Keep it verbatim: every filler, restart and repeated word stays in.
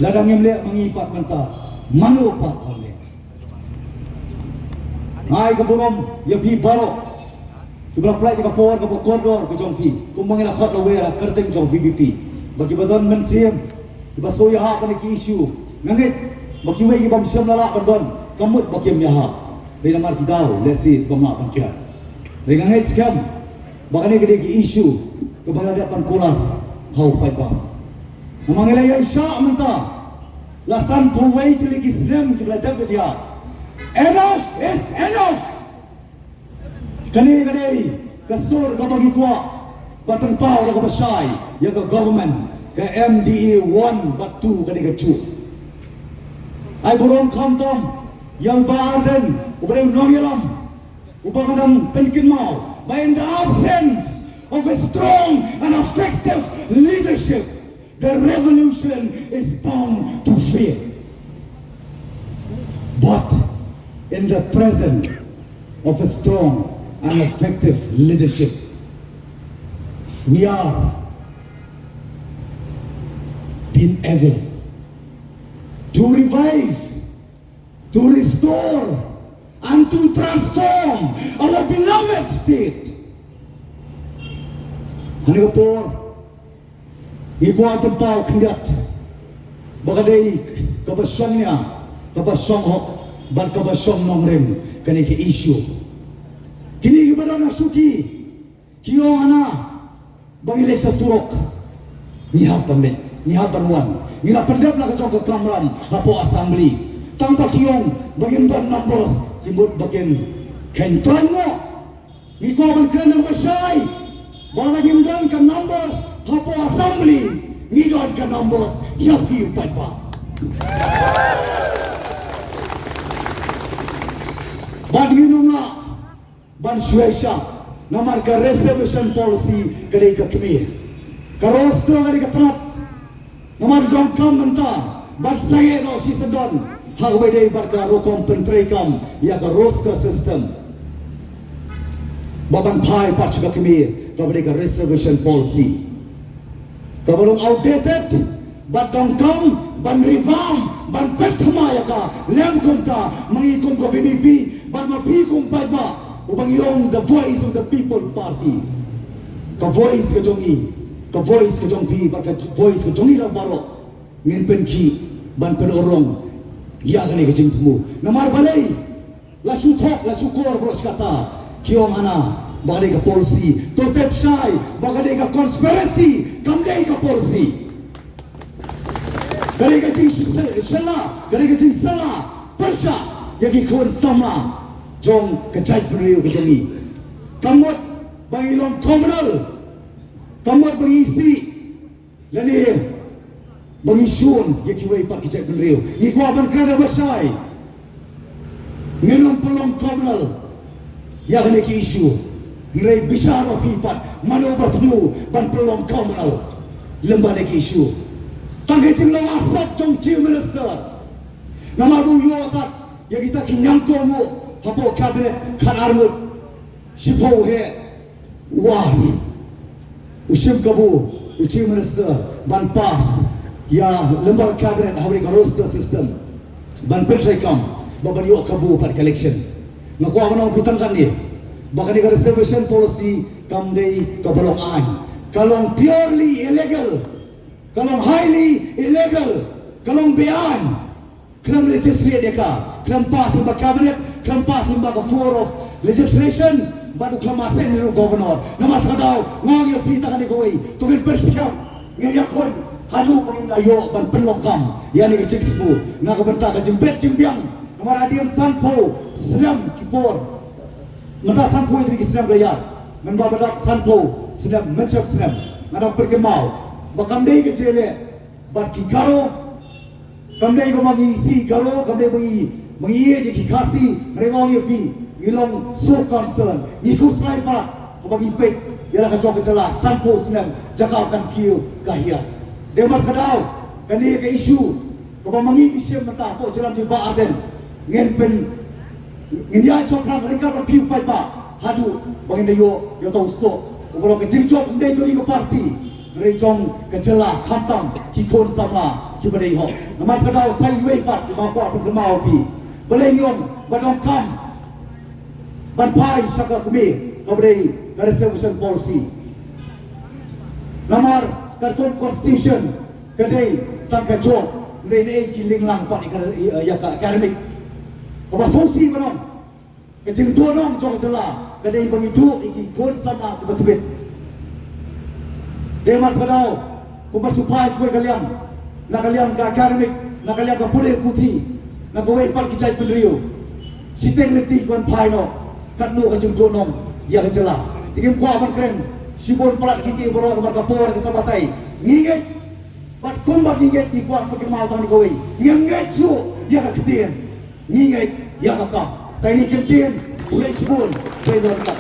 Lada ngim leh ma ngi pat mynta, mano pat wan leh? Nga ai ka burom ïa phi baroh kiba la pynlait ïa ka por kaba kordor ka jong phi, kumba ngi la khot lawyer ha kyrteng jong VPP, ba kiba don mynsiem, kiba shu ïahap ha kine ki issue. Nga ngeit ba kiwei ki bym shym la lah ban don, ka mut ba kim ïahap. Hynrei namar ki daw lehse bym lah ban kiar. Hynrei nga ngeit skhem ba kane ka dei ka issue kaba la dep ban kular ha u paidbah. Namar ngi la ïaishah mynta la sanphew wei tylli ki snem kiba la dep ka diah. Enough is enough. Kane ka dei ka sur kaba ngi kwah ban pynpaw da kaba shai ïa ka government, ka MDA one bad two ka dei ka juh. Ai burom khamtam ïa u Bah Ardent uba dei u nongïalam, uba nga dang pynkynmaw ba in the absence of a strong and effective leadership, the revolution is bound to fail. But in the presence of a strong and effective leadership, we are being able to revive, to restore and to transform our beloved state. Ha kane ka por ngi kwah ban pynpaw khyndiat ba ka dei kaba shongnia, kaba shonghok bad kaba shong nongrim kane ka issue. Kine kiba don ha shuki ki ong hana ba ngi leit sha surok. Ngi hap ban leit, ngi hap ban wan. Ngi la pyndep la ka jong ka kamram hapoh assembly. Tang ba ki ong ba ngim don numbers, ki mut ba kin khein trai noh. Ngi kwah ban kren na kaba shai ba lada ngim don ka numbers hapoh assembly, ngi don ka numbers ïa phi u paidbah. Bad ngin ym lah ban shuwa sha, namar ka reservation policy ka dei ka kmie, ka roster ka dei ka tnat. Namar donkam mynta bad sa ïeh noh shisyndon ha kaba dei bad ka rukom pyntreikam ïa ka roster system, ba ban phai pat sha ka kmie kaba dei ka reservation policy. Kaba long outdated, bad donkam ban revamp, ban pynthymmai ïa ka lem kumta, ma ngi kum ka VPP bad ma phi kum paidbah, uba ngi ong the Voice of the People Party. Ka voice ka jong ngi, ka voice ka jong phi bad ka voice ka jong ngi la baroh, ngin pynkhih ban pynurlong ïa kane ka jingthmu. Namar balei la shu thok, la shu kor baroh shi katta, ki ong hana ba ka dei ka policy. To tip shai ba ka dei ka conspiracy, kam dei ka policy. Ka dei ka jingshylla, ka dei ka jingshylla pyrshah ïa ki khun samla jong ka jaitbynriew ka jong ngi. Kam mut ba ngi long communal, kam mut ba ngi isih lane ba ngi shun ïa kiwei pat ki jaitbynriew. Ngi kwah ban kren da kaba shai, ngin ym pynlong communal ïa kane ki issue. Hynrei bishar ma phi pat, mano ba thmu ban pynlong communal lem bad kane ki issue. Tang ka jinglong arsap jong u Chief Minister, namar ba u ïoh tad ïa kita ki ñiangkong hapoh cabinet khatar ngut. Shiphew heh, wan u shim kabu u Chief Minister ban pass ïa lem bad ka cabinet ha kane ka roster system, ban pyntreikam ba ban ïoh kabu pat ka election. Nga kwah ban ong phi tang katne ba kane ka reservation policy kam dei kaba long aiñ, ka long purely illegal, ka long highly illegal, ka long beaiñ. Khlem legislate ïa ka, khlem pass lyngba cabinet, khlem pass lyngba ka floor of legislation, bad u khlem assign ïa u governor. Namar kata ka daw nga ong ïa phi tang kane kawei, to ngin pyrshang, ngin ïakhun haduh ba ngin da ïoh ban pynlong kam ïa kane ka jingthmu na ka bynta ka jingbit jingbiang. Namar hadien sanphew snem ki por, mynta sanphew wei tylli ki snem ka ïaid, mynba ba dap sanphew snem, mynshep snem, nga dang pynkynmaw ba kam dei ka jingïaleh bad ki Garo, kam dei ba ngi isih Garo, kam dei ba ngi, ba ngi ïeit ïa ki Khasi. Hynrei nga ong ïa phi, ngi long so concern, ngi khuslai pat haba ngi peit ïa la ka jong ka jylla sanphew snem jaka kan kiew ka hiar. Dei namar kata ka daw kane ka issue kaba ma ngi ngi shim mynta hapoh jylla jong i Bah Ardent, ngin pyn ngin ïaid shaphrang ryngkat bad phi u paidbah haduh ba ngin da ïoh ïa uta u soh uba long ka jingjop ym dei jong i ka party, hynrei jong ka jylla, khamtam ki khun samla kiba dei hok. Namar kata sa iwei pat kiba kwah pynkynmaw phi. Balei ngi ong ba donkam ban phai sha ka kmie kaba dei ka reservation policy. Namar ka constitution ka dei tang ka jok, dei ne ki linglang pat ïa ka academic. Kaba sngewsih ban ong ka jingduhnong jong ka jylla ka dei ba ngi duh ïa ki khun samla kiba tbit. Dei mat ka daw kumba shu phai shuwa ka liang, na ka liang ka academic, na ka liang ka pule puthi, na kawei pat ki jaitbynriew. Shiteng lynti ki wan phai noh, katno ka jingduhnong ïa ka jylla. Te ngim kwah ban kren shibun palat ki ki baroh namar ka por ka sa batai. Ngi ngeit bad kumba ngi ngeit ngi kwah pynkynmaw tang ïa kawei, ngim ngeit shuh ïa ka ktien. Ngi ngeit ïa ka kam. Te ngi kyntien, u leh shibun, jai don ka.